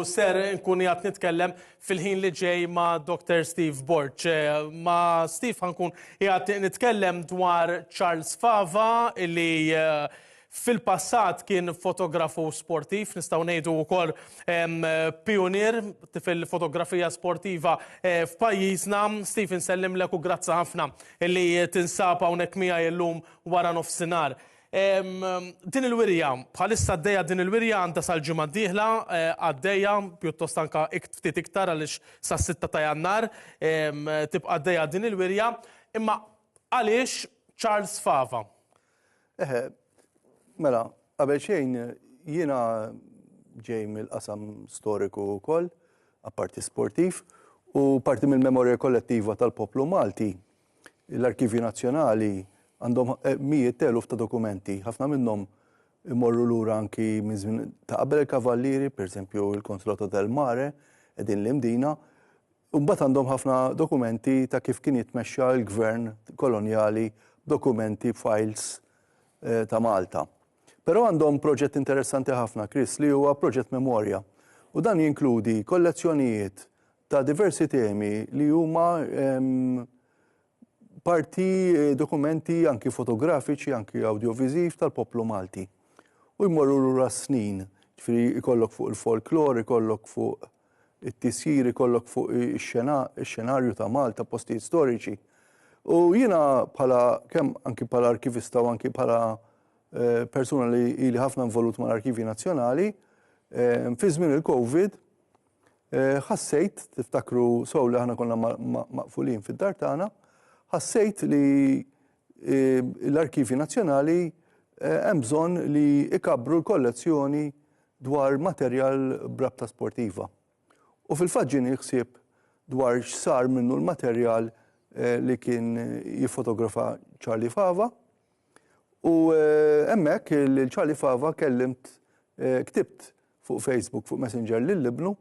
u ser nkun qiegħed nitkellem fil-ħin li ġej ma' Dr. Steve Borg. Ma' Steve ħa nkun qiegħed nitkellem dwar Charles Fava li fil-passat kien fotografu sportiv, nistgħu ngħidu wkoll pionier fil-fotografija sportiva f'pajjiżna. Steve insellimlek u grazzi ħafna li tinsab hawnhekk miegħi llum wara nofsinhar. Din il-wirja, bħalissa għaddejja din il-wirja għandha sal-ġimgħa d-dieħla għaddejja, pjuttost anka ftit iktar għaliex sas-6 ta' Jannar tibqa' għaddejja din il-wirja. Imma għaliex Charles Fava? Eħe, mela, qabel xejn jiena ġej mill-qasam storiku wkoll, apparti sportiv, u parti mill-memorja kollettiva tal-poplu Malti. L-Arkivji Nazzjonali għandhom mijiet t'eluf ta' dokumenti, ħafna minnhom imorru lura anki minn żmien ta' qabel il-Kavallieri, pereżempju il-Konsolato del Mare, qegħdin l-Imdina. U mbagħad għandhom ħafna dokumenti ta' kif kien jitmexxa l-gvern kolonjali, dokumenti, files ta' Malta. Però għandhom proġett interessanti ħafna, Chris, li huwa proġett Memorja. U dan jinkludi kollezzjonijiet ta' diversi temi li huma parti dokumenti anki fotografiċi, anki audiovisiv tal-poplu Malti. U jmorru lura snin, ġifieri ikollok fuq il-folklor, ikollok fuq it-tisjir, ikollok fuq ix-xenarju ta' Malta, postijiet storiċi. U jiena bħala kemm anki bħala arkivista u anki bħala persuna li ili ħafna involut mal-Arkivji Nazzjonali, fi żmien il-Covid, ħassejt, tiftakru sew li aħna konna maqfulin fid-dar tagħna, ħassejt li l-Arkivji Nazzjonali hemm bżonn li ikabbru l-kollezzjoni dwar materjal b'rabta sportiva. U fil-fatt ġieni ħsieb dwar x'sar minnu l-materjal li kien jiffotografa Charlie Fava. U hemmhekk lil Charlie Fava kellimt ktibt fuq Facebook, fuq Messenger lil ibnu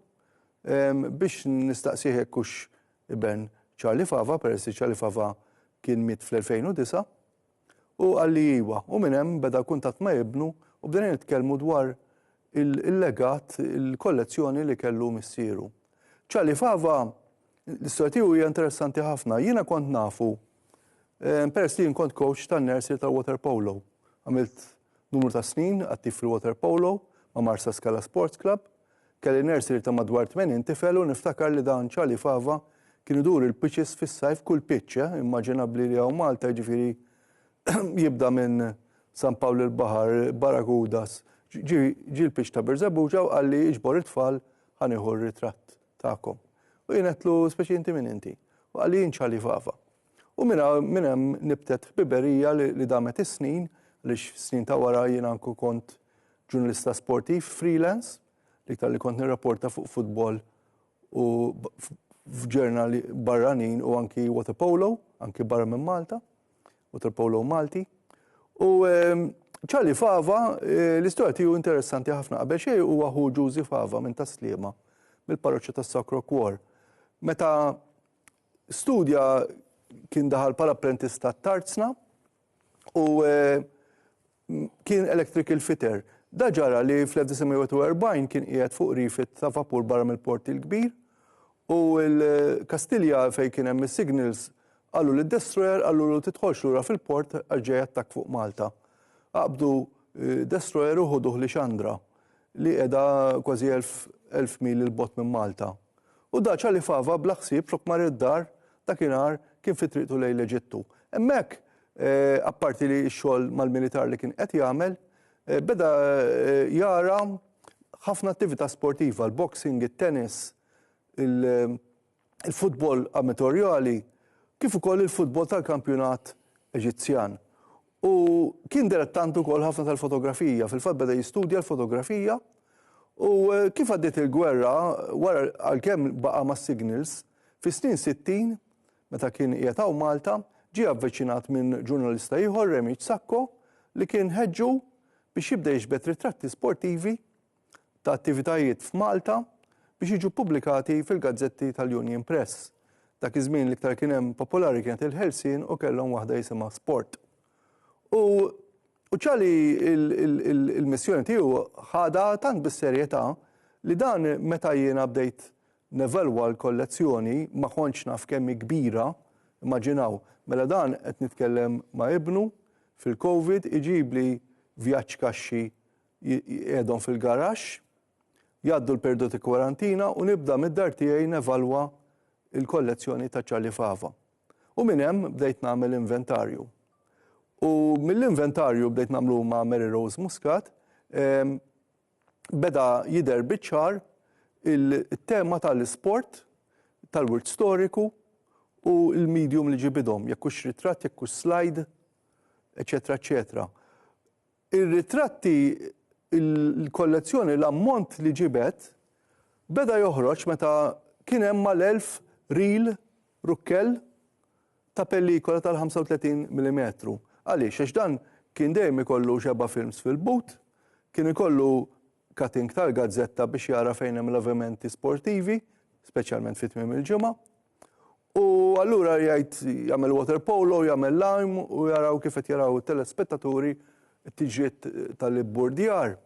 biex nistaqsih jekk hux iben Charlie Fava, peress li Charlie Fava kien miet fl-2009, u qalli iwa. U minn hemm beda kuntatt ma' ibnu u bdejna nitkellmu dwar il-legat, il-kollezzjoni li kellu missieru. Charlie Fava, l-istorja tiegħu hija interessanti ħafna. Jiena kont nafu peress li jien kont coach tan-nursery tal-waterpolo. Għamilt Numru ta' snin attiv fil-waterpolo ma' Marsaskala Sports Club. Kelli nursery ta' madwar 80 tifel u niftakar li dan Charlie Fava kien idur il-pitches fis-sajf kull pitch, eh, immaġinabbli li hawn Malta jiġifieri jibda minn San Pawl il-Baħar, Baragudas, ġie l-pitch ta' Birżebbuġa u qalli iġbor it-tfal ħa nieħu r-ritratt tagħkom. U jien għedtlu speċi inti min inti? U qalli jien Charlie Fava. U minn minn hemm nibtet ħbiberija li, li damet is-snin, għaliex snin ta' wara jien anku kont ġurnalista sportiv freelance, l-iktar li kont nirrapporta fuq futbol u f'ġurnali barranin u anki waterpolo, anki barra minn Malta, waterpolo Malti. U ehm, Charlie Fava, eh, l-istorja tiegħu interessanti ħafna qabel xejn huwa ħu Ġużi Fava minn Taslima, mill-parroċċa tas-Sacro Cuor. Meta Studja kien daħal bħala apprentist tat-tarzna u eh, kien electrical fitter. Da ġara li fl-1941 kien qiegħed fuq rifit ta' vapur barra mill-Port il-Kbir u l-Kastilja fejn kien hemm is-signals qalu lid destroyer qalu lu tidħolx lura fil-port għax ġej attakk fuq Malta. Aqbdu eh, destroyer u ħuduh li Xandra li qiegħda kważi 1000 mil 'il bogħod minn Malta. U da Charlie Fava bla ħsieb flok mar id-dar dakinhar kien fi triqtu lejn l-Eġittu. Hemmhekk, apparti li x-xogħol mal-militar li kien qed jagħmel, beda jara ħafna attività sportiva, l-boxing, it-tennis, il-futbol amatorjali, kif ukoll il-futbol tal-kampjonat Eġizzjan. U kien dilettant ukoll ħafna tal-fotografija, fil-fatt beda jistudja l-fotografija u eh, kif għaddiet il-gwerra, wara għalkemm baqa' mas-signals, fis-snin 60 meta kien qiegħed hawn Malta, ġie avviċinat minn ġurnalista ieħor Remiġ Sacco li kien ħeġġu biex jibda jiġbed ritratti sportivi ta' attivitajiet f'Malta biex jiġu ppubblikati fil-gazzetti tal-Union Press. Dak iż-żmien l-iktar kien hemm popolari kienet il-Ħelsien u kellhom waħda jisimha Sport. U u ċali il-missjoni tiegħu ħadha tant bis-serjetà Li dan meta jiena bdejt nevalwa l-kollezzjoni ma kontx naf kemm hi kbira, immaġinaw, mela dan qed nitkellem ma' ibnu fil-Covid iġibli vjaġġ kaxxi jqiegħdhom fil-garaxx, jgħaddu l-perjodu ta' kwarantina u nibda mid-dar tiegħi nevalwa l-kollezzjoni ta' Charlie Fava. U minn hemm bdejt nagħmel inventarju. U mill-inventarju bdejt nagħmlu ma' Mary Rose Muscat, beda jidher biċ-ċar il-tema tal-isport, tal-wirt storiku u l-medium li ġibidhom, jekk hux ritratt, jekk hux slide, eċetera, eċetera. Ir-ritratti, il-kollezzjoni, l-ammont li ġibed beda joħroġ meta kien hemm mal-1000 reel rukkell ta' pellikola tal-35 millimetru. Għaliex? Għax dan kien dejjem ikollu xeba' films fil-but, kien ikollu cutting tal-gazzetta biex jara fejn hemm l-avvenimenti sportivi, speċjalment fi tmiem il-ġimgħa. U allura jgħid jagħmel water polo, jagħmel lime u jaraw kif qed jaraw it-telespettaturi t-tiġriet tal-ibburdjar.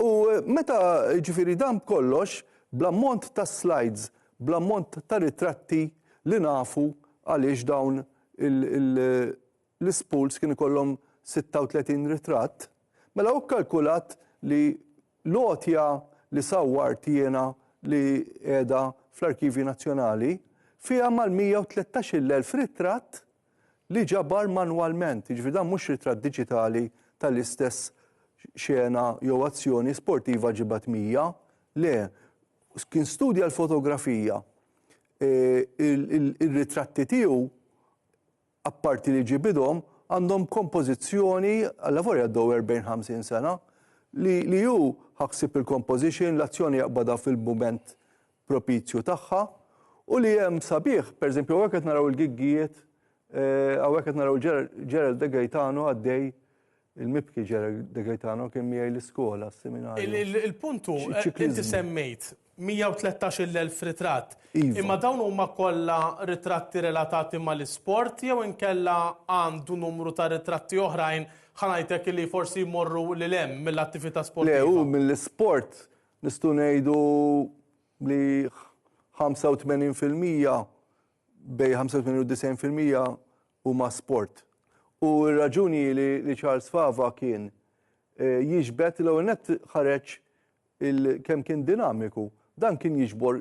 U meta ġifieri dan b'kollox, bl-ammont ta' slides, bl-ammont ta' ritratti li nafu għaliex dawn l-ispools kien ikollhom 36 ritratt, mela hu kkalkulat li l-għotja li sawwart jiena li qiegħda fl-Arkivji Nazzjonali fiha mal-113,000 ritratt li ġabar manwalment, jiġifieri dan mhux ritratt diġitali tal-istess xena jew azzjoni sportiva ġibgħet 100, le, kien studja l-fotografija, ir-ritratti tiegħu apparti li ġibidhom, għandhom kompożizzjoni, allavolja għaddew 40-50 sena, li, li hu ħa ħsieb il-composition, l-azzjoni jaqbadha fil-mument propizju tagħha, u li hemm sabiħ, per eżempju, hawnhekk qed naraw il-giggijiet, eh, hawnhekk qed naraw Gerald De Gaetano għaddej il-mibki Gerald De Gaetano kien miegħi l-iskola, s-seminarju. Il-puntu, eh, inti semmejt 113,000 ritratt. Iva. Imma dawn huma kollha ritratti relatati mal-isport jew inkella għandu numru ta' ritratti oħrajn ħa ngħidlek li forsi jmorru lil hemm mill-attività sportiva? Le, hu mill-isport nistgħu ngħidu li 85% bejn 85 u 90% huma sport. U r-raġuni li Charles Fava kien eh, jiġbed l-ewwel nett ħareġ kemm kien dinamiku. Dan kien jiġbor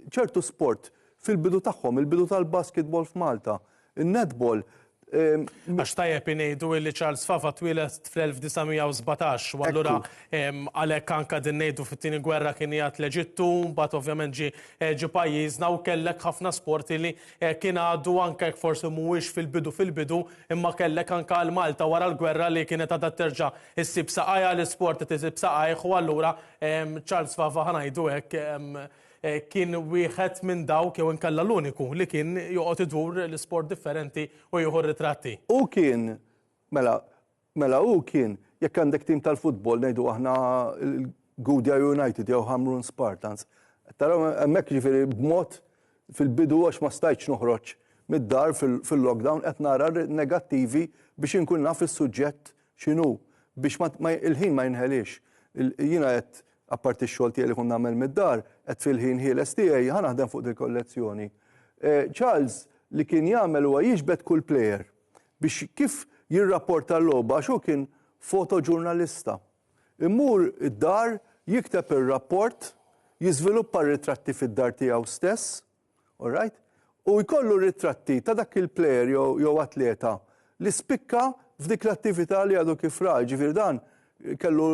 ċertu sport fil-bidu tagħhom, il-bidu tal-basketball f'Malta, in-netball. Għax tajjeb ingħidu illi Charles Fava twieled fl-1917 u allura għalhekk anke din ngħidu fit-tieni gwerra kien qiegħed l-Eġittu, mbagħad ovvjament ġie ġie pajjiżna u kellek ħafna sport illi kien għadu anke jekk forsi mhuwiex fil-bidu fil-bidu imma kellek anke għal Malta wara l-gwerra li kienet għadha terġa' issib saqajha, l-isport qed isib saqajh u allura Charles Fava ħa ngħidu hekk kien wieħed minn dawk jew inkella l-uniku li kien joqgħod idur l-isport differenti u jieħu r-ritratti. Hu kien, mela, mela hu kien, jekk għandek tim tal-futbol ngħidu aħna l-Gudja United jew Ħamrun Spartans, taraw hemmhekk jiġifieri b'mod fil-bidu għax ma stajtx noħroġ mid-dar fil-lockdown qed nara negattivi biex inkun naf is-suġġett x'inhu biex ma il-ħin ma jinħeliex. Jiena qed apparti x-xogħol tiegħi li kont nagħmel mid-dar, qed fil-ħin ħieles tiegħi ħa naħdem fuq dil-kollezzjoni. Charles li kien jagħmel huwa jiġbed kull player biex kif jirrapporta l-logħba għax hu kien fotoġurnalista. Imur id-dar, jikteb ir-rapport, jiżviluppa r-ritratti fid-dar tiegħu stess, All right? U jkollu ritratti ta' dak il-player jew atleta li spikka f'dik l-attività li għadu kif ra. Ġifieri dan kellu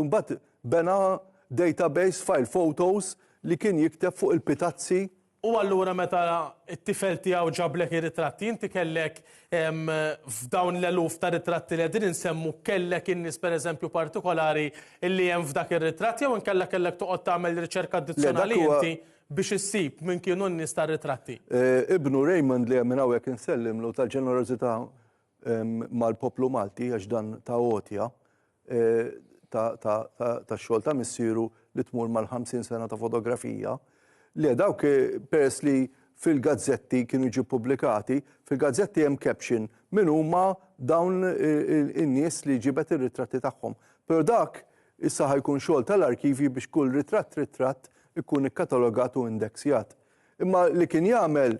mbagħad bena database file photos li kien jikteb fuq il-pitazzi. U allura meta t-tifel tiegħu ġablek ir-ritratti, inti kellek f'dawn l-eluf ta' ritratti li qegħdin insemmu kellek in-nies pereżempju partikolari li hemm f'dak ir-ritratt jew inkella kellek toqgħod tagħmel riċerka addizzjonali inti biex issib min kienu n-nies tar-ritratti. Ibnu Raymond li hemm minn hawnhekk insellimlu tal-ġenerożità mal-poplu Malti għax dan ta' għotja tax-xogħol ta' missieru li tmur mal-50 sena ta' fotografija. Le dawk peress li fil-gazzetti kienu jiġu ppubblikati, fil-gazzetti hemm caption min huma dawn in-nies li ġibed ir-ritratti tagħhom. Però dak Issa ħa jkun xogħol tal-arkivji biex kull ritratt ritratt ikun ikkatalogat u indeksjat. Imma li kien jagħmel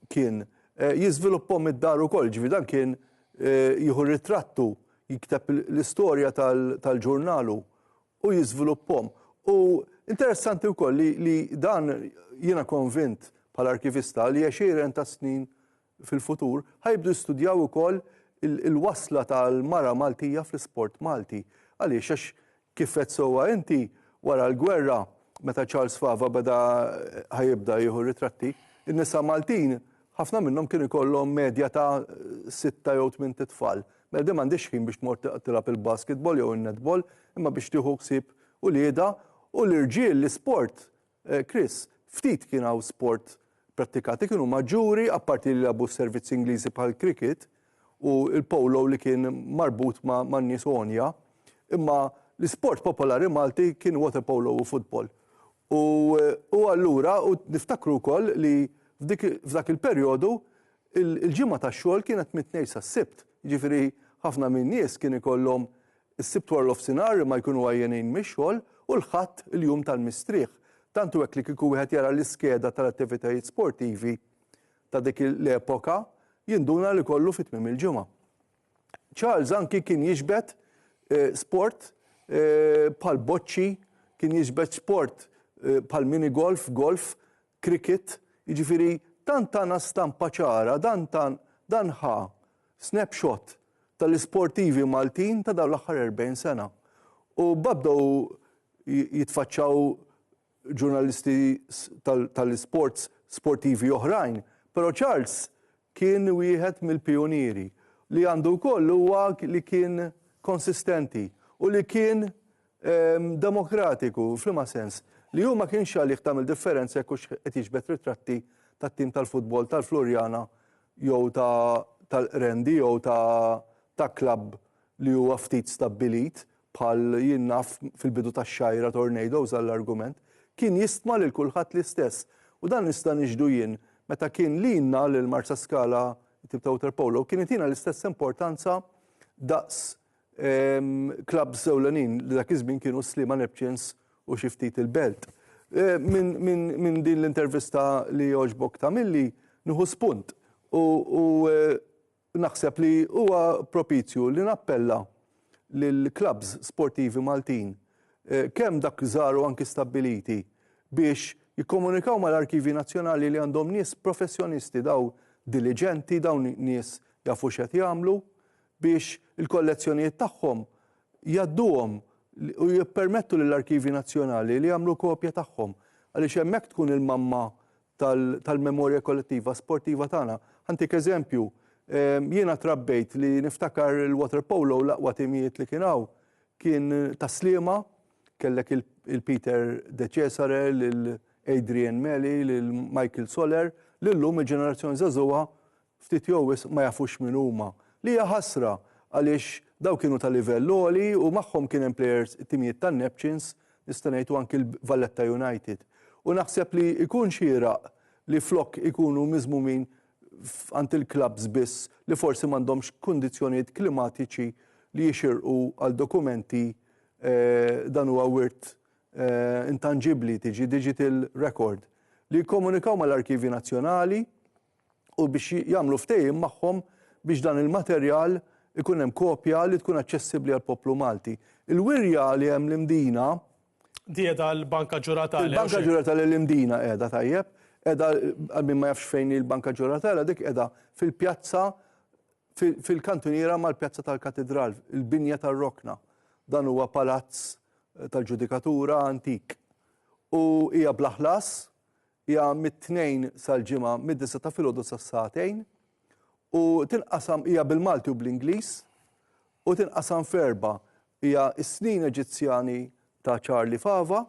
kien jiżviluppahom id-dar ukoll, ġifieri dan kien jieħu ritrattu, jikteb l-istorja tal-ġurnalu u jiżviluppahom. U interessanti wkoll li dan jiena konvint bħala arkivista li għexieren ta' snin fil-futur ħa jibdu jistudjaw ukoll il-wasla tal-mara Maltija fl-isport Malti. Għaliex? Għax kif għedt sewwa inti, wara l-gwerra, meta Charles Fava beda ħa jibda jieħu ritratti, in-nisa Maltin ħafna minnhom kien ikollhom medja ta' sitta jew tmint itfal. Mela din m'għandhiex ħin biex tmur tilgħab il-basketball jew in-netball, imma biex tieħu ħsieb uliedha u l-irġiel l-isport Chris, ftit kien hawn sport prattikati, kienu maġġuri, apparti li lagħbu s-servizzi Ingliżi bħal cricket u l-polo li kien marbut ma' nies għonja, imma l-isport popolari Malti kien waterpolo u football. U, u allura, u niftakru wkoll li f'dak il-perjodu il-ġimgħa tax-xogħol kienet mit-Tnejn sas-Sibt, jiġifieri ħafna min-nies kien ikollhom Is-Sibt waranofsinhar imma jkunu għajjenin mix-xogħol u l-Ħadd il-jum tal-mistrieħ. Tant hu hekk li kieku wieħed jara l-iskeda tal-attivitajiet sportivi ta' dik l-epoka jinduna li kollu fi tmiem il-ġimgħa. Charles anki kien jiġbed sport bħal boċċi, kien jiġbed sport bħal mini golf, golf, cricket, jiġifieri tant tana stampa ċara, dan dan ħa snapshot tal-isportivi Maltin ta' dawn l-aħħar 40 sena. U bdew jitfaċċaw ġurnalisti tal-isports sportivi oħrajn, però Charles kien wieħed mill-pijunieri li għandu wkoll huwa li kien konsistenti u li kien demokratiku, f'liema sens? Li hu ma kienx għalih tagħmel differenza jekk hux qed jiġbed ritratti tat-tim tal-futbol tal-Floriana jew ta' tal-Qrendi jew ta' ta' klabb li huwa ftit stabbilit bħal jien naf fil-bidu tax-Xgħajra Tornadoes għall-argument, kien jistma lil kulħadd l-istess. U dan nista' nixhdu jien meta kien lilna lil Marsaskala it-tim ta' waterpolo kien itina l-istess importanza daqs Klabbs ewlenin li dak iż-żmien kienu Sliema Neptunes u xi ftit il-Belt. Minn din l-intervista li għoġbok tagħmilli nieħu spunt u naħseb li huwa propizju li nappella lill-klabbs sportivi Maltin, kemm dak żgħar u anki stabbiliti, biex jikkomunikaw mal-Arkivji Nazzjonali li għandhom nies professjonisti, dawn diliġenti, dawn nies jafu x'qed jagħmlu, biex il-kollezzjonijiet tagħhom jgħadduhom u jippermettu lill-Arkivji Nazzjonali li jagħmlu kopja tagħhom għaliex hemmhekk tkun il-mamma tal-memorja kollettiva sportiva tagħna. Ħa ntik eżempju, jiena trabbejt li niftakar il-waterpolo l-aqwa timijiet li kien hawn kien ta' Sliema, kellek il-Peter De Cesare, lil Adrian Meli, lil Michael Soler, li llum il-ġenerazzjoni żagħżugħa ftit jew wisq ma jafux min huma, li hija ħasra għaliex dawn kienu ta' livell għoli u magħhom kien hemm plejers it-timijiet tan-Neptunes, nista' ngħid u anki l-Valletta United. U naħseb li jkun xieraq li flok ikunu miżmumin għand il-klabbs biss li forsi m'għandhomx kundizzjonijiet klimatiċi li jixirqu għal dokumenti dan huwa wirt intanġibbli tiġi digital record li jikkomunikaw mal-Arkivji Nazzjonali u biex jagħmlu ftehim magħhom biex dan il-materjal ikun hemm kopja li tkun aċċessibbli għall-poplu Malti. Il-wirja li hemm l-Imdina Di qiegħda l-Banka Ġuratale. Il-Banka Ġuratale l-Imdina qiegħda tajjeb. Qiegħda għal min ma jafx fejn hi l-Banka Ġuratale dik qiegħda fil-pjazza fil-kantuniera mal-pjazza tal-Katidral, il-binja tar-Rokna. Dan huwa palazz tal-ġudikatura antik. U hija bla ħlas, Hija mit-Tnejn sal-Ġimgħa mid-disgħa ta' filgħodu sas-sagħtejn u tinqasam hija bil-Malti u bl-Ingliż u tinqasam f'erbgħa. Hija s-snin Eġizzjani ta' Charlie Fava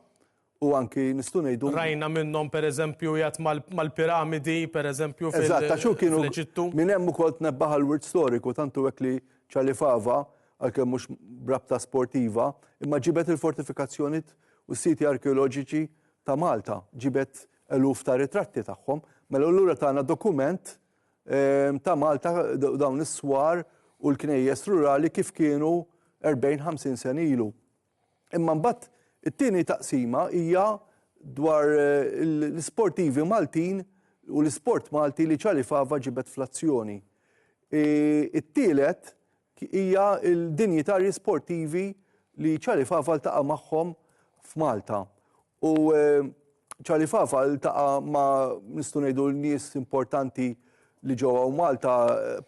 u anki nistgħu ngħidu. Rajna minnhom pereżempju qiegħed mal-piramidi pereżempju fl-Eġittu. Eżatt, għax hu kienu minn hemm ukoll tnebbaħ għall-wirt storiku tant hu hekk li Charlie Fava għalkemm mhux b'rabta sportiva, imma ġibed il-fortifikazzjoniet u s-siti arkeoloġiċi ta' Malta, ġibed eluf ta' ritratti tagħhom, mela allura tana dokument ta' Malta dawn is-swar u l-knejjes rurali kif kienu 40-50 sena ilu. Imma mbagħad it-tieni taqsima hija dwar l-isportivi Maltin u l-isport Malti li Charlie Fava ġibed fl-azzjoni. It-tielet hija l-dinjitarji sportivi li Charlie Fava ltaqa' magħhom f'Malta. U Charlie Fava ltaqa' ma' nistgħu ngħidu nies importanti li ġew hawn Malta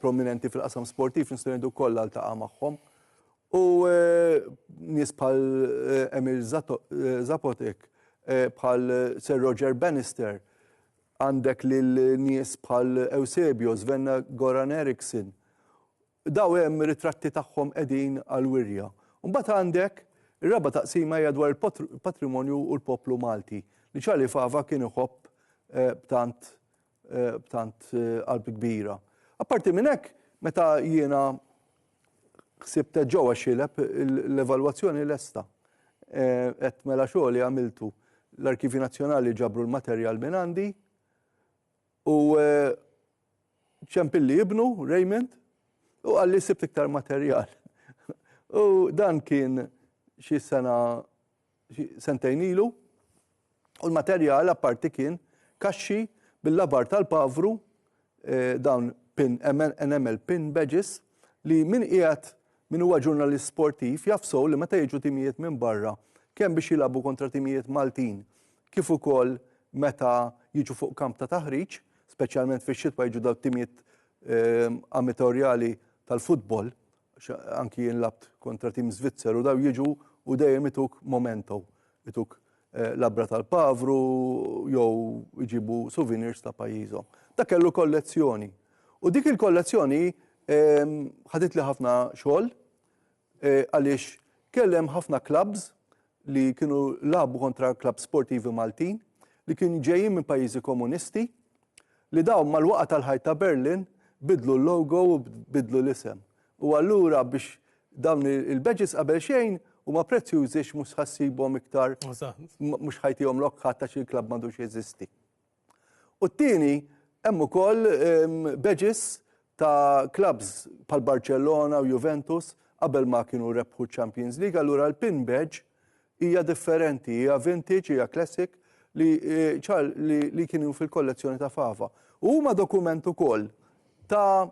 prominenti fil-qasam sportiv nistgħu ngħidu kollha ltaqa' magħhom. U nies bħal Emil Zapotek, bħal Sir Roger Bannister, għandek lil nies bħal Eusebio, Sven Goran Eriksson. Daw hemm ritratti tagħhom qegħdin għall-wirja. Mbagħad għandek ir-raba' taqsima hija dwar il-patrimonju u l-poplu Malti li Charlie Fava kien iħobb b'tant b'tant qalb kbira. Apparti minn hekk, meta jiena ħsibt ġewwa xileb l-evalwazzjoni lesta. Qed mela xogħli għamiltu. L-Arkivji Nazzjonali ġabru l-materjal minn għandi u ċempilli ibnu, Raymond, u qalli sibt iktar materjal. U dan kien xi sena sentejn ilu, u l-materjal apparti kien kaxxi bil-labar tal-pavru, dawn pin, enamel pin badges, li min qiegħed min huwa ġurnalist sportiv jaf sew li meta jiġu timijiet minn barra, kemm biex jilagħbu kontra timijiet Maltin, kif ukoll meta jiġu fuq kamp ta' taħriġ, speċjalment fix-xitwa jiġu dawn timijiet amatorjali tal-futbol, anki jien labt kontra tim Svizzer u daw jiġu u dejjem ituk momento, ituk eh, labra tal-pavru jew iġibu souvenirs ta' pajjiżhom. Dak kellu kollezzjoni. U dik il-kollezzjoni ehm, ħadit li ħafna xogħol eh, għaliex kellem ħafna clubs li kienu labu kontra clubs sportivi Maltin li kienu ġejjin minn pajjiżi komunisti li dawn mal-waqgħa tal-ħajt ta' Berlin bidlu l-logo u bidlu l-isem. U allura biex dawn il-badges qabel xejn huma prezzjużi għax mhux ħa ssibhom iktar mhux ħa jtihomlok ħadd għax il-klabb m'għadux jeżisti. U t-tieni hemm ukoll ehm, badges ta' clubs bħal Barcellona u Juventus qabel ma kienu rebħu Champions League, allura l-pin badge hija differenti, hija vintage, hija classic li, eh, ċar, li, li kienu fil-kollezzjoni ta' Fava. U huma dokument ukoll ta'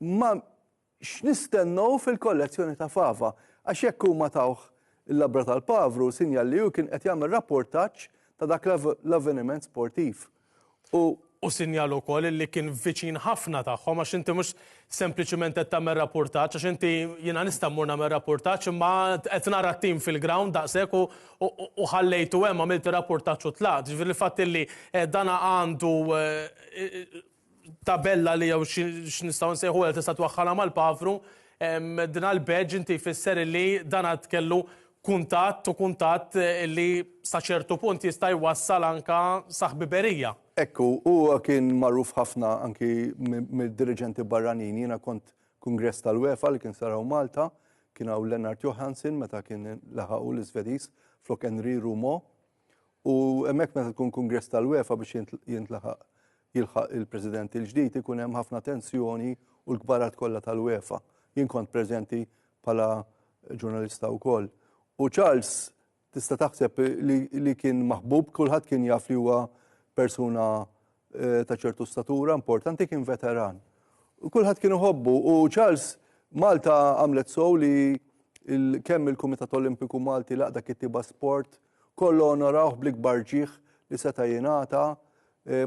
ma x'nistennew fil-kollezzjoni ta' Fava. Għax jekk huma tawh il-labra tal-pavru, sinjal li hu kien qed jagħmel rapportaġġ ta' dak l-avveniment sportiv. U U sinjal ukoll li kien viċin ħafna tagħhom għax inti mhux sempliċiment qed tagħmel rapportaġġ għax inti jiena nista' mmur nagħmel rapportaġġ imma qed nara t-tim fil-ground daqshekk u u ħallejtu hemm għamilt ir-rapportaġġ u tlaqt. Ġifieri l-fatt illi dana għandu tabella li jew x'nistgħu nsejħulha tista' twaħħalha mal-pavru, din għall-badge inti jfisser illi dan għad kellu kuntatt u kuntatt li sa ċertu punt jista' jwassal anka sa ħbiberija. Ekku, huwa kien magħruf ħafna anki mid-diriġenti barranin. Jiena kont kungress tal-UEFA li kien sar hawn Malta, kien hawn Lennart Johansson meta kien laħaq hu l-Iżvediż flok Henri Rumo. U hemmhekk meta tkun kungress tal-UEFA biex jintlaħaq jilħaq il-President il-ġdid ikun hemm ħafna tensjoni u l-kbarat kollha tal-UEFA. Jien kont preżenti bħala ġurnalista wkoll. U Charles tista' taħseb li, li kien maħbub, kulħadd kien jaf li huwa persuna eh, ta' ċertu statura importanti kien veteran. U kulħadd kien iħobbu u Charles Malta għamlet sow li il, kemm il-Kumitat Olimpiku Malti laqda kittiba sport kollu onorawh bl-ikbar ġieħ li seta' jingħata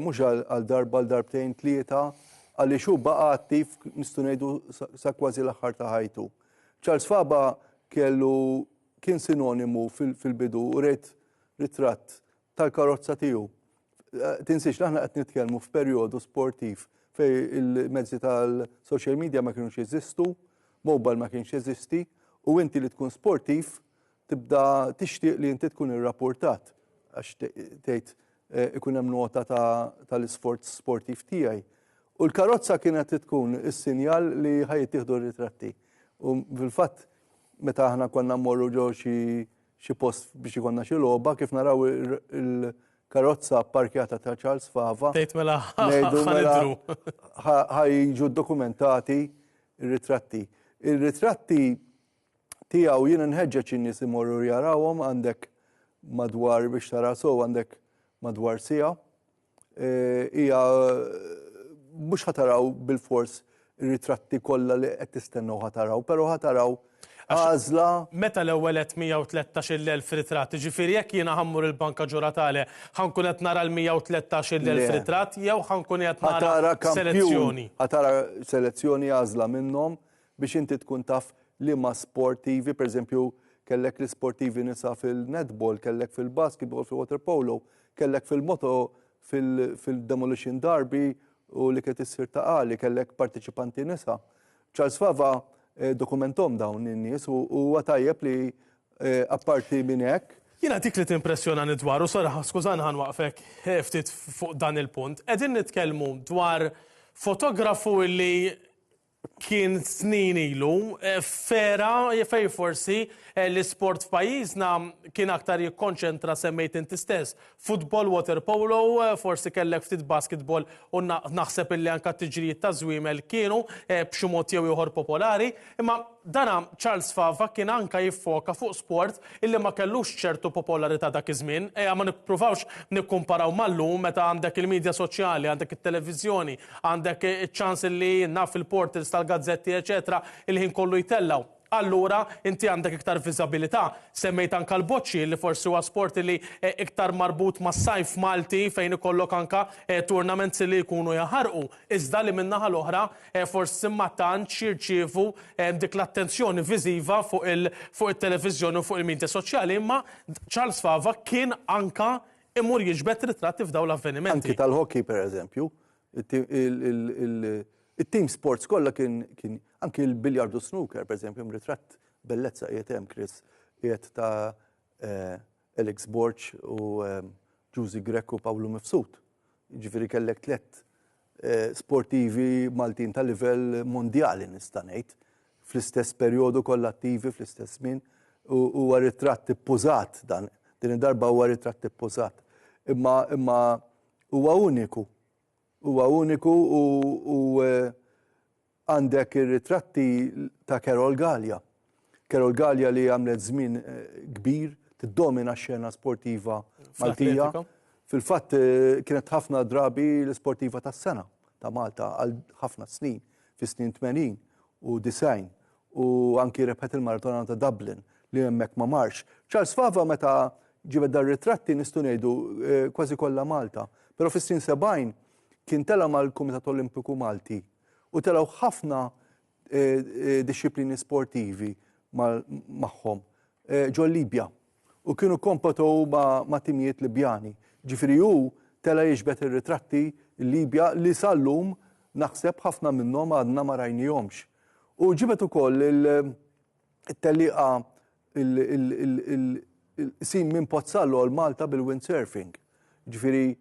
mhux għal darba, għal darbtejn, tlieta, għaliex hu baqa' attiv nistgħu ngħidu sa kważi l-aħħar ta' ħajtu. Charles Faba kellu kien sinonimu fil-bidu u rejt ritratt tal-karozza tiegħu. Eh, tinsiex li aħna qed nitkellmu f'perjodu sportiv fej il-mezzi tal-social media ma kienux jeżistu, mobile ma kienx jeżisti, u inti li tkun sportiv tibda tixtieq li inti tkun irrapportat għax tgħid eh, ikun hemm nota tal-isforz sportiv tiegħi. U l-karozza kienet tkun is-sinjal li ħajjittieħdu r-ritratti. U fil-fatt meta aħna konna mmorru ġo xi post biex ikonna xi logħba kif naraw il-karozza parkjata ta' Charles Fava. Tgħid mela ngħidu mela ħajġu dokumentati ir-ritratti. Ir-ritratti tiegħu jiena nħeġġeġ in-nies imorru jarawhom għandek madwar biex tara sew għandek madwar siegħa. Hija mhux ħa taraw bilfors ir-ritratti kollha li qed tistennew ħa taraw, però ħa taraw għażla. Meta l-ewwel għedt 113,000 ritratt, jiġifieri jekk jiena ħa mmur il-Banka Ġuratale ħa nkun qed nara l-113,000 ritratt jew ħa nkun qiegħed nara selezzjoni? Ħa tara selezzjoni għażla minnhom biex inti tkun taf liema sportivi, pereżempju kellek l-isportivi nisa fil-netball, kellek fil-basketball, fil-waterpolo, kellek fil-moto, fil-demolition derby u li kienet issir ta' Qali, kellek partiċipanti nisa. Charles Fava eh, dokumentom dawn in-nies u huwa tajjeb li eh, apparti minn hekk. Jiena dik li timpressjonani dwaru, sorry, skużani ħa nwaqfek eh, ftit fuq dan il-punt. Qegħdin nitkellmu dwar fotografu li kien snin ilu f'era fejn forsi l-isport f'pajjiżna kien aktar jikkonċentra semmejt inti stess, futbol, waterpolo, forsi kellek ftit basketball u naħseb illi anke t-tiġrijiet taż-żwiemel kienu b'xi mod jew ieħor popolari. Imma dana Charles Fava kien anke jiffoka fuq sport illi ma kellux ċertu popolarità dak iż-żmien. Ejja ma nippruvawx nikkumparaw mal-lum meta għandek il-media soċjali, għandek it-televiżjoni, Għandek iċ-ċans li naf il-portals tal-gazzetti eċetera il-ħin kollu jtellgħu. Allura inti għandek iktar viżabilità. Semmejt anke l-boċċi li forsi huwa sport li iktar marbut mas-sajf Malti fejn ikollok anke tournaments li jkunu jaħarqu. Iżda li min-naħa l-oħra forsi ma tantx jirċievu dik l-attenzjoni viżiva fuq it-televiżjoni u fuq il-media soċjali. Imma Charles Fava kien anke imur jiġbed ritratti f'dawn l-avvenimenti. Anki tal-hockey per eżempju, it-team sports kollha kien anki l-biljardu snooker per eżempju, ritratt bellezza qiegħed hemm Chris qiegħed ta' eh, Alex Borg u eh, Ġużi Grech u Pawlu Mifsud. Ġifieri kellek tlett eh, sportivi Maltin ta' livell mondjali nista' ngħid fl-istess perjodu kollha attivi fl-istess żmien u huwa ritratt ippużat dan din id-darba huwa ritratt ippużat. Imma imma huwa uniku. Huwa uniku u, u eh, Għandek ir-ritratti ta' Carol Galea. Carol Galea li għamlet żmien eh, kbir tiddomina x-xena sportiva Maltija. Fil-fatt eh, kienet ħafna drabi l-sportiva tas-sena ta' Malta għal ħafna snin, fis-snin 80 u 90 u anki rebħet il-maratona ta' Dublin li hemmhekk ma marx. Charles Fava meta ġibed dar ritratti nistgħu ngħidu eh, kważi kollha Malta, però fis-snin 70 kien tela' mal-Kumitat Olimpiku Malti u telgħu ħafna dixxiplini sportivi magħhom ġol Libja u kienu kompetew ma' timijiet Libjani. Ġifieri hu tela' jiġbed ir-ritratti l-Libja li sal-lum naħseb ħafna minnhom għadna ma rajnihomx. U ġibed ukoll it-tellieqa il-qsim minn Pozzallo għal Malta bil-windsurfing. Ġifieri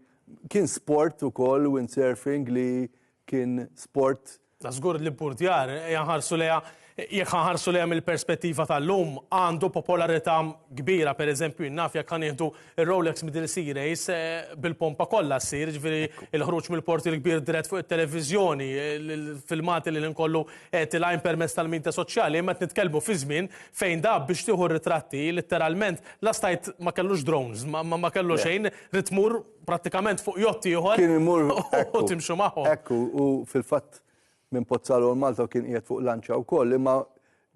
kien sport ukoll windsurfing li kien sport. Da żgur li Burdjar, ejja nħarsu lejha, jekk ħa nħarsu lejha mill-perspettiva tal-lum, għandu popolarità kbira, per eżempju jien naf jekk ħa nieħdu r-Rolex Middle Sea Race bil-pompa kollha ssir, jiġifieri l-ħruġ mill-Port il-Kbir dirett fuq it-televiżjoni, il-filmati li l-inkollu tilgħin permezz tal-midja soċjali, imma qed nitkellmu fi żmien fejn da biex tieħu r-ritratti litteralment la stajt ma kellux drones, ma kellu xejn, ridt tmur prattikament fuq jott ieħor. Kien imur u timxu magħhom. Ekku, u fil-fatt minn Pozzallo għal Malta kien qiegħed fuq lanċa wkoll, imma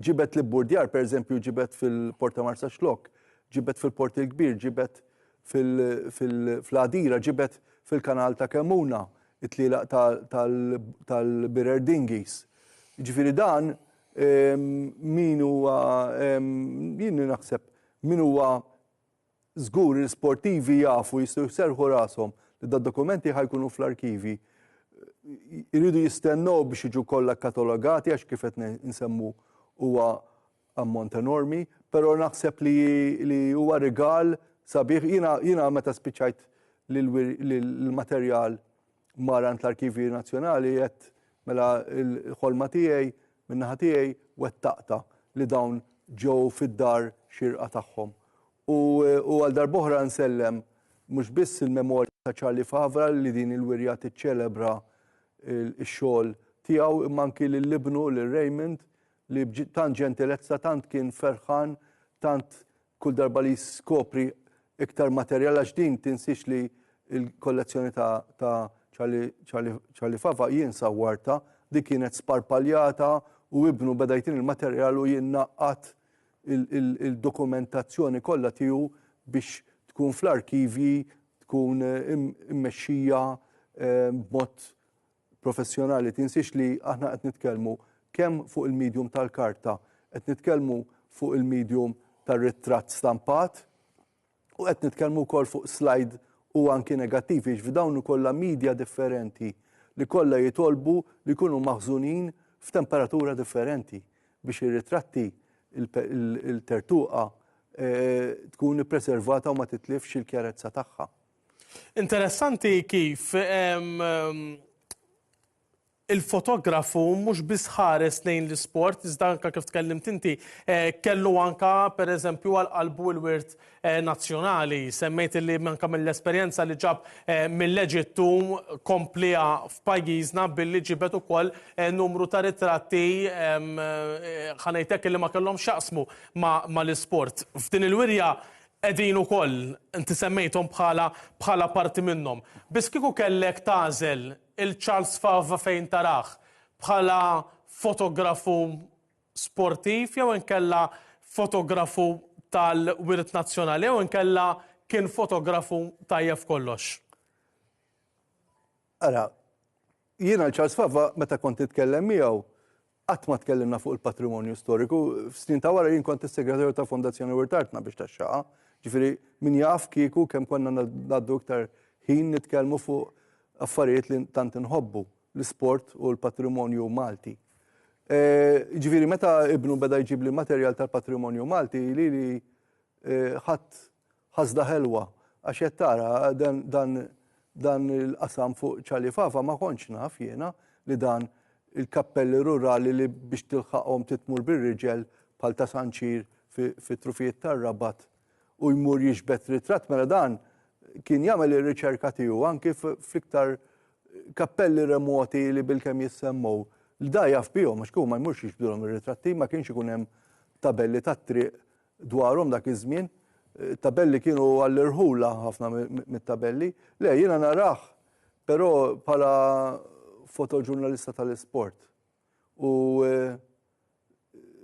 ġibed li burdjar, pereżempju, ġibed fil-Port ta' Marsaxlokk, ġibed fil-Port il-Kbir, ġibed fil-Għadira, ġibed fil-Kanal ta' Kemmuna, it-tlielaq tal-Birer Dinghies. Ġifieri dan min huwa jien naħseb min huwa Żgur li l-sportivi jafu jistgħu jserrħu rashom li dad-dokumenti ħa jkunu fl-arkivi. Iridu jistennew biex jiġu kollha kkatalogati għax kif qed nsemmu huwa ammont enormi, però naħseb li, li huwa rigal sabiħ. Jiena, jiena meta spiċċajt l-materjal mar għand l-Arkivji Nazzjonali għedt mela l-ħolma tiegħi min-naħa tiegħi wettaqtha li dawn ġew fid-dar xierqa tagħhom. U, u għal darb'oħra nsellem mhux biss il-memorja ta' Charlie Favra li din il-wirja tiċċelebra x-xogħol tiegħu imma anki lil ibnu lil Raymond. li b'tant ġentilezza, tant kien ferħan, tant kull darba li skopri iktar materjal għax din tinsiex li l-kollezzjoni ta', ta Charlie, Charlie, Charlie Fava jien sawwarta, dik kienet sparpaljata u ibnu beda jtini il-materjal u jien naqqat il-dokumentazzjoni kollha tiegħu biex tkun fl-arkivji, tkun immexxija b'mod professjonali. Tinsiex li aħna qed nitkellmu kemm fuq il-medium tal-karta, qed nitkellmu fuq il-medium tar-ritratt stampat u qed nitkellmu wkoll fuq slide u anki negattivi, jiġifieri dawn kollha media differenti li kollha jitolbu li jkunu maħżunin f'temperatura differenti biex ir-ritratti il-tertuqa tkun ippreservata u ma titlifx il-kjarezza tagħha. Interessanti kif il-fotografu mhux biss ħares lejn l-isport, iżda anka kif tkellimt inti, eh, kellu anka pereżempju għal qalbu l-wirt eh, nazzjonali. Semmejt li anka mill-esperjenza li ġab eh, mill-Eġittu komplija f'pajjiżna billi ġibet ukoll numru ta' ritratti ħanejtek li ma kellhom x'jaqsmu ma l-isport. F'din il-wirja qegħdin ukoll, inti semmejthom bħala bħala parti minnhom. Biss kieku kellek tagħżel il-Charles Fava fejn tarah? Bħala fotografu sportiv jew inkella fotografu tal-wirt nazzjonali jew inkella kien fotografu tajjeb f'kollox? Ara, jiena l-Charles Fava meta kont nitkellem miegħu Qatt ma tkellimna fuq il-patrimonju storiku. F'snin ta' wara jien kont is-segretarju ta' Fondazzjoni Wirt Artna biex taxxaqa. Ġifieri min jaf kieku kemm konna ngħaddu iktar ħin nitkellmu fuq affarijiet li tant inħobbu, l-isport u l-patrimonju Malti. E, ġifieri meta ibnu beda jġibli materjal tal-patrimonju Malti li li e, ħadd ħasda ħelwa għax qed tara dan, dan, dan il-qasam fuq Charlie Fava ma kontx naf jiena li dan il-kappelli rurali li biex tilħaqhom titmur bir-riġel bħal ta' Sanċir fit-trufijiet tar-Rabat u jmur jiġbed ritratt mela dan kien jagħmel ir-riċerka tiegħu anki fl-iktar kappelli remoti li bilkemm jissemmew li da jaf bihom għax kieku ma jmurx jiġbdulhom ir-ritratti ma kienx ikun hemm tabelli tat-triq dwarhom dak iż-żmien. Tabelli kienu għall-irħula ħafna mit-tabelli. Le, jiena narah però bħala fotoġurnalista tal-isport. U eh,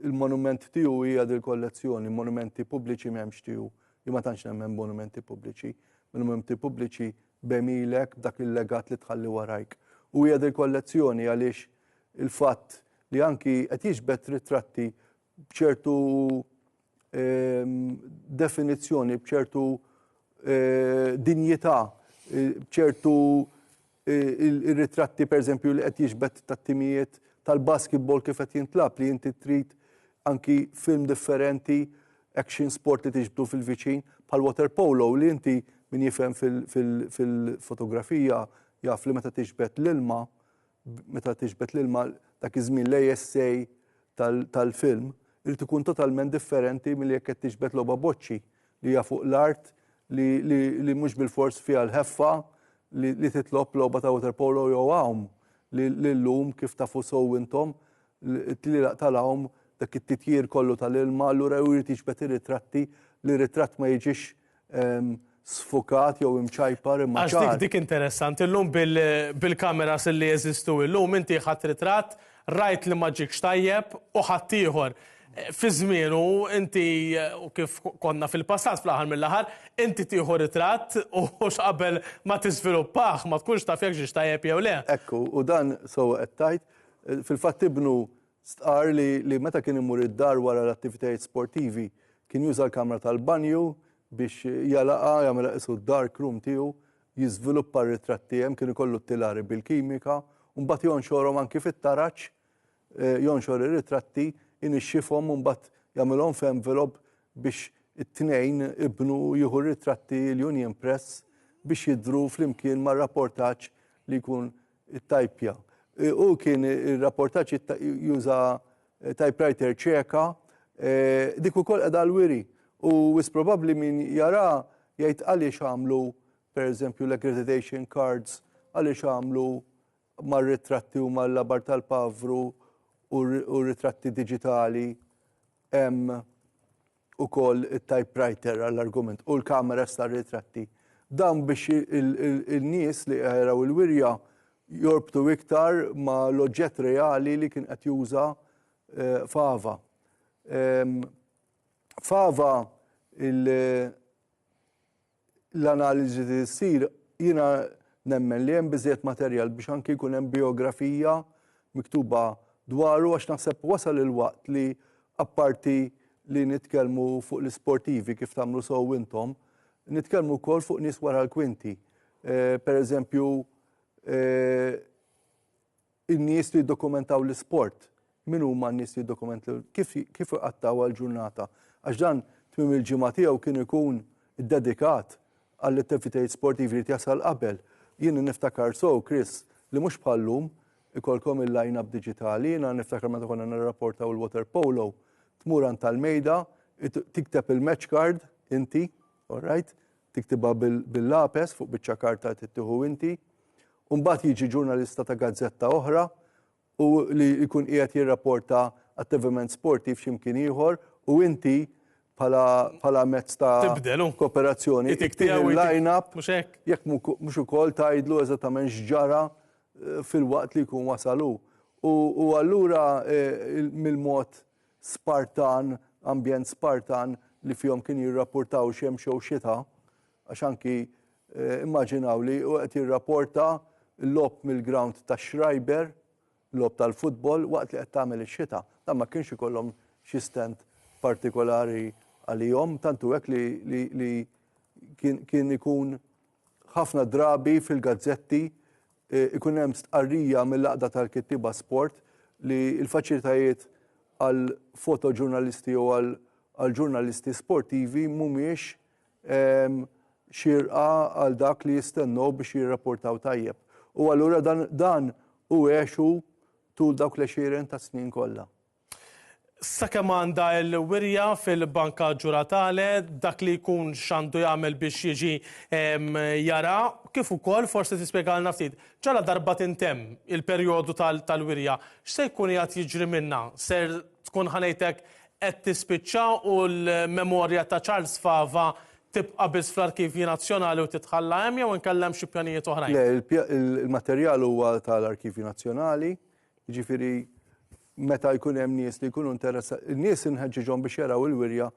il-monument tiegħu hija dil-kollezzjoni, monumenti pubbliċi m'hemmx tiegħu. Jien ma tantx nemmen monumenti pubbliċi. Monumenti pubbliċi b'għemilek, b'dak il-legat li tħalli warajk. U hija dil-kollezzjoni għaliex il-fatt li anki qed jiġbed ritratti b'ċertu ehm, definizzjoni, b'ċertu eh, dinjità, eh, b'ċertu eh, il-ritratti per eżempju li qed jiġbed tat-timijiet tal-basketball kif qed jintlab li inti trid anki film differenti, action sport li tiġbdu fil-viċin, bħal water polo li inti min jifhem fil-fotografija jaf li meta tiġbed l-ilma meta tiġbed l-ilma dak iż-żmien l-ASA tal-film irid ikun totalment differenti milli jekk qed tiġbed logħba boċċi li hija fuq l-art li, li, li mhux bilfors fiha l-ħeffa li, li titlob logħba ta' waterpolo jew għawm li, li llum kif tafu sew intom it-tlielaq tal-għawm dak it-titjir kollu tal-ilma allura jrid jiġbed ir-ritratti li ritratt ma jiġix sfukat jew imċajpar imma Għax dik dik interessanti, illum bil-kameras li jeżistu illum inti ħadt ritratt, rajt li ma ġiekx tajjeb u ħadt ieħor. Fi żmienu inti u kif konna fil-passat fl-aħħar mill-aħħar, inti tieħu ritratt u x'qabel ma tiżviluppah ma tkunx taf jekk ġiex tajjeb jew le. Ekku, u dan sewwa qed tgħid. Fil-fatt ibnu Stqarr li li meta kien imur id-dar wara l-attivitajiet sportivi kien juża l-kamra tal-banju biex jagħlaqha, jagħmilha qisu d-dark room tiegħu, jiżviluppa r-ritratti hemm, kien ikollu t-tilari bil-kimika, u mbagħad jonxorhom anki fit-taraġ, jonxor ir-ritratti, inixxifhom u mbagħad jagħmilhom f'envelope biex it-tnejn ibnu jieħu r-ritratti l-Union Press biex jidhru flimkien mar-rapportaġġ li jkun Ittajpja. Hu kien ir-rapportaġġ juża typewriter ċeka, dik ukoll qiegħda għall-wiri. U wis probabbli min jara jgħid għaliex għamlu pereżempju l-accreditation cards, għaliex għamlu mar-ritratti u mal-labar tal-pavru u ritratti diġitali hemm ukoll it-typewriter għall-argument u l-kameras tar-ritratti. Dan biex il-nies li jaraw il-wirja jorbtu iktar ma l-oġġett reali li kien qed juża eh, Fava. Ehm, Fava l-analiżi li ssir jiena nemmen li hemm biżejjed materjal biex anki jkun hemm biografija miktuba dwaru għax naħseb wasal il-waqt li apparti li nitkellmu fuq l-isportivi kif tagħmlu sew intom, nitkellmu wkoll fuq nies wara l-kwinti. Eh, per eżempju, eh, In-nies li jiddokumentaw l-isport, min huma n-nies li jiddokumentaw kif kif iqattgħu għall-ġurnata? Għax dan tmiem il-ġimgħa tiegħu kien ikun iddedikat għall-attivitajiet sportivi li jasal qabel. Jien niftakar sew, Chris, li mhux bħal-lum ikollkom il-line-up diġitali, jiena niftakar meta konna nirrapportaw il-water polo, tmur għand tal-mejda, tikteb il-match card inti, all right, tiktibha bil-lapes fuq biċċa karta tittieħu inti, u mbagħad jiġi ġurnalista ta' gazzetta oħra u li jkun qiegħed jirrapporta attivament sportiv x'imkien ieħor u inti bħala mezz ta' kooperazzjoni itik il-line-up jekk mhux ukoll tgħidlu eżattament x'ġara eh, fil-waqt li jkun wasalu. U allura eh, mill-mod Spartan, ambjent Spartan li fihom kien jirrapportaw xemx jew xita, għax anki eh, immaġinaw li u qed jirrapporta l-logħob mill-ground ta' Schreiber, logħob tal-futbol waqt li qed tagħmel ix-xita. Dan ma kienx ikollhom xi stand partikolari għalihom, tantu hekk li, li, li kien, kien ikun ħafna drabi fil-gazzetti Ikun hemm stqarrija mill-Għaqda tal-Kittieba Sport li l-faċilitajiet għal fotoġurnalisti jew għal ġurnalisti sportivi mhumiex ehm, xirqa għal dak li jistennew biex jirrapportaw tajjeb. U allura dan, dan u għexu tul dawk l-għexieren ta' snin kollha. Sakemm għandha l-wirja fil-Banka Ġuratale, dak li jkun x'għandu jagħmel biex jiġi jara, kif ukoll forsi tispjegalna ftit, ġala darba tintemm il-perjodu tal-wirja, x'se jkun qiegħed jiġri minnha? Ser tkun ħa ngħidlek qed tispiċċa u l-memorja ta' Charles Fava tibqa' biss fl-Arkivji Nazzjonali u titħalla hemm jew inkella hemm xi pjanijiet oħrajn? Le, il-materjal huwa tal-Arkivji Nazzjonali, jiġifieri meta jkun hemm nies li jkunu interessati, in-nies inħeġġiġhom biex jaraw il-wirja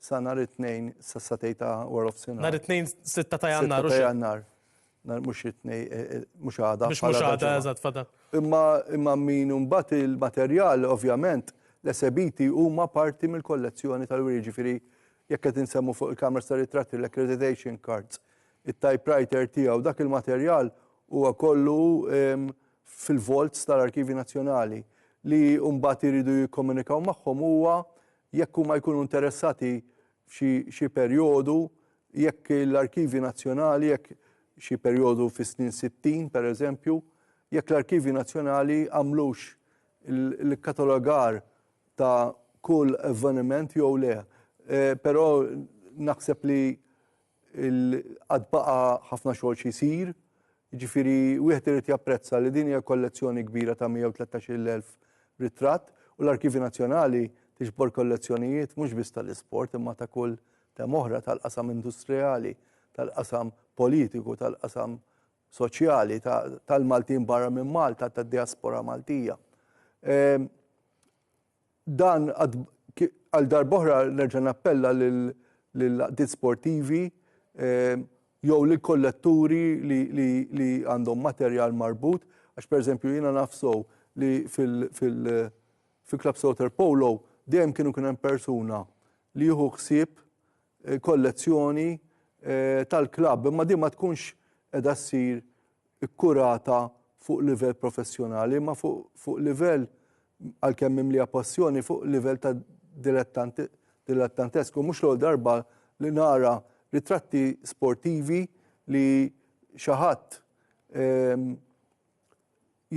sa nhar it-tnejn sa satej ta' wara nofsinhar. Nhar it-tnejn 6 ta' Jannar. 6 ta' Jannar. Nhar mhux it-tnejn eh, eh, mhux għada. Mhux mhux għada, eżatt, fadal. Imma imma min imbagħad il-materjal ovvjament l-esebiti huma parti mill-kollezzjoni tal-wirja, ġifieri jekk qed insemmu fuq il-kameras ta' ritratti l-accreditation cards, it-typewriter tiegħu, dak il-materjal huwa kollu ehm, fil-vaults tal-Arkivji Nazzjonali li mbagħad iridu jikkomunikaw magħhom huwa jekk huma jkunu interessati f'xi perjodu jekk l-Arkivji Nazzjonali jekk xi perjodu fis-snin 60 per eżempju, jekk l-Arkivji Nazzjonali għamlux l-katalogar ta' kull avveniment jew le. Eh, però naħseb li Għad baqa' ħafna xogħol xi jsir, jiġifieri wieħed irid japprezza li din hija kollezzjoni kbira ta' 113,000 ritratt u l-Arkivju Nazzjonali tiġbor kollezzjonijiet mhux biss tal-isport imma ta' kull tema oħra tal-qasam industrijali, tal-qasam politiku, tal-qasam soċjali, tal-Maltin barra minn Malta, tad-diaspora Maltija. Ehm, Dan għal darb'oħra nerġa' nappella lill-għaqdiet sportivi ehm, jew lill-kolletturi li għandhom materjal marbut, għax pereżempju jiena naf sew li fil-Club Water Polo dejjem kienu kien hemm persuna li jieħu ħsieb eh, kollezzjoni eh, tal-klabb, imma din ma tkunx qiegħda ssir ikkurata fuq livell professjonali, imma fuq livell għalkemm mimlija passjoni fuq livell ta' dilettantesku. Mhux l-ewwel darba li nara ritratti sportivi li xi ħadd ehm,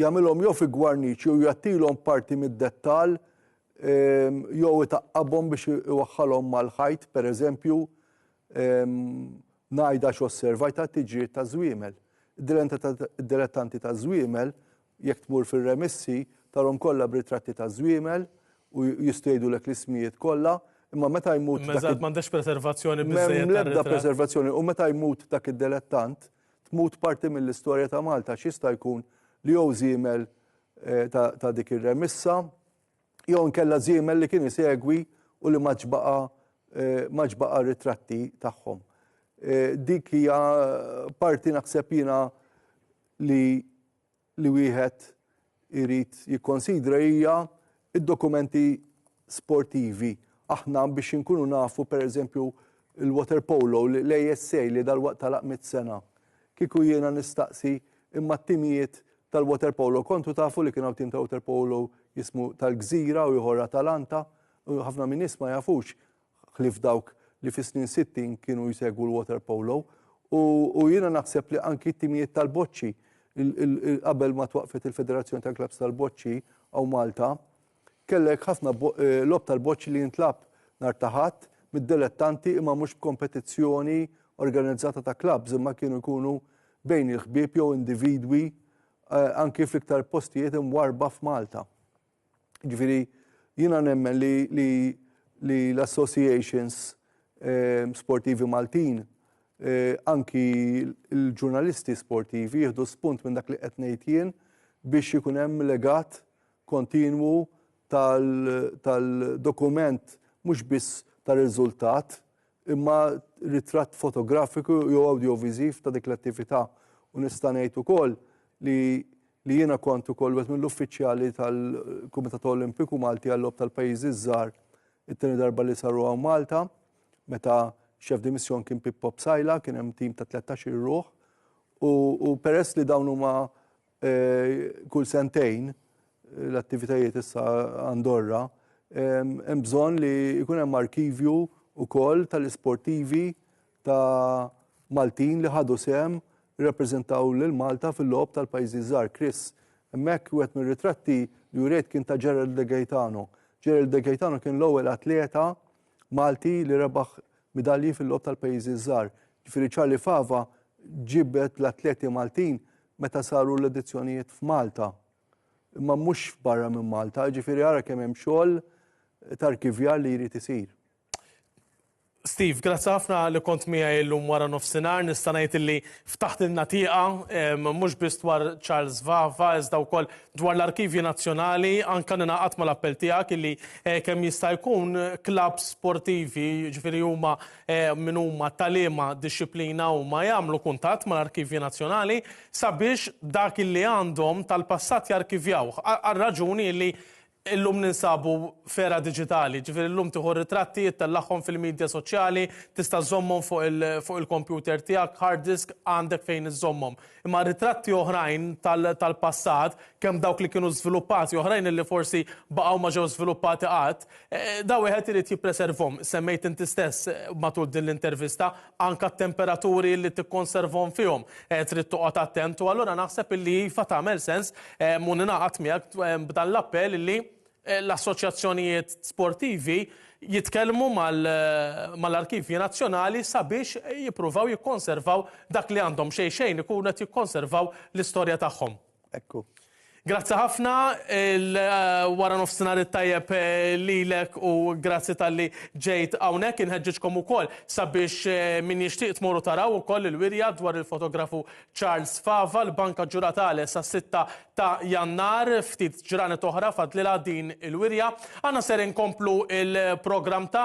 jagħmilhom jew fi gwarniċ jew jagħtilhom parti mid-dettall ehm, jew itaqqabhom biex iwaħħalhom mal-ħajt, pereżempju, ehm, Ngħid għax osservajt għat-tiġrijiet taż-żwiemel. Id-dilettanti taż-żwiemel, jekk tmur fir-remissi, tarhom kollha b'ritratti ta' żwiemel u jistgħu jgħidulek l-ismijiet kollha, imma meta jmut. Imma eżatt m'għandekx preservazzjoni biżżejjed. M'hemm l-ebda preservazzjoni u meta jmut dak id-delettant, tmut parti mill-istorja ta' Malta għax jista' jkun li jew żiemel eh, ta' dik ir-remissa, jew inkella żiemel li kien isegwi u li m'għadx baqa' eh, m'għadx baqa' ritratti tagħhom. Eh, dik hija parti naħseb jiena li li wieħed irid jikkonsidra hija id-dokumenti sportivi. Aħna biex inkunu nafu pereżempju il-waterpolo, l-ASA li dalwaqt tagħlaq mit sena. Kieku jiena nistaqsi imma t-timijiet tal-waterpolo kontu tafu li kien hawn tim ta' waterpolo jismu tal-Gżira u ieħor Atalanta u ħafna min-nies ma jafux ħlief dawk li fis-snin 60 kienu jsegwu l-waterpolo u jiena naħseb li anki t-timijiet tal-boċċi qabel ma twaqfet il-Federazzjoni tal-Klabbs tal-Boċċi hawn Malta, kellek ħafna eh, logħob tal-boċċi li jintlab nhar ta' Ħadd mid-dilettanti imma mhux b'kompetizzjoni organizzata ta' klabbs imma kienu jkunu bejn il-ħbieb jew individwi eh, anki fl-iktar postijiet imwarba f'Malta. Ġifieri jiena nemmen li, li, li l-associations eh, sportivi Maltin eh, anki l-ġurnalisti sportivi jieħdu spunt minn dak li qed ngħid jien biex ikun hemm legat kontinwu tal-dokument mhux biss tar-riżultat imma ritratt fotografiku jew awdjoviżiv ta' dik l-attività. U nista' ngħid ukoll li li jiena kont ukoll wieħed mill-uffiċjali tal-Kumitat Olimpiku Malti għal-Logħob tal-Pajjiżi ż-Żgħar it-tieni darba li saru hawn Malta, meta chef de mission kien Pippo Psaila, kien hemm tim ta' 13-il ruħ. U peress li dawn huma kull sentejn l-attivitajiet issa Andorra, hemm bżonn li jkun hemm arkivju wkoll tal-isportivi ta' Maltin li ħadu sehem irrappreżentaw lil Malta fil-logħob tal-pajjiżi żgħar. Chris, hemmhekk wieħed mir-ritratti li uriet kien ta' Gerald De Gaetano. Gerald De Gaetano kien l-ewwel atleta Malti li rebaħ midalji fil-logħob tal-pajjiżi żgħar. Ġifieri Charlie Fava ġibed l-atleti Maltin meta saru l-edizzjonijiet f'Malta, imma mhux barra minn Malta, jiġifieri ara kemm hemm xogħol t'arkivjar li jrid isir. Steve, grazzi ħafna li kont miegħi llum wara nofsinhar. Nista' ngħid illi ftaħtilna tieqa mhux biss dwar Charles Vava iżda wkoll dwar l-Arkivji Nazzjonali, anke ningħaqad mal-appell tiegħek illi eh, kemm jista' jkun klabbs sportivi, jiġifieri huma min huma ta' liema dixxiplina huma jagħmlu kuntatt mal-Arkivji Nazzjonali sabiex dak illi għandhom tal-passat jarkivjawh għar-raġuni illi illum ninsabu f'era diġitali, ġifieri llum tieħu r-ritratti, ittellagħhom fil-midja soċjali, tista' żżommhom fuq il-kompjuter tiegħek, hard disk għandek fejn iżżommhom. Imma ritratti oħrajn tal-passat, kemm dawk li kienu żviluppati, oħrajn li forsi baqgħu ma ġew żviluppati qatt, dawn wieħed irid jippreservhom. Semmejt inti stess matul din l-intervista anke t-temperaturi li tikkonservhom fihom trid toqgħod attent u allura naħseb illi iva tagħmel sens u ningħaqad miegħek b'dan l-appell illi l-assoċjazzjonijiet sportivi jitkellmu mal-arkivji nazzjonali sabiex jippruvaw jikkonservaw dak li għandhom xejn xejn ikunu qed jikkonservaw l-istorja tagħhom. Ekku. Grazzi ħafna, wara nofsinhar it-tajjeb lilek u grazzi talli ġejt hawnhekk. Inħeġġiġkom ukoll sabiex min jixtieq tmorru taraw ukoll il-wirja dwar il-fotografu Charles Fava, l-Banka Ġuratale sas-sitta ta' Jannar, ftit ġranet oħra fadlilha din il-wirja. Aħna ser inkomplu il-programm tagħna.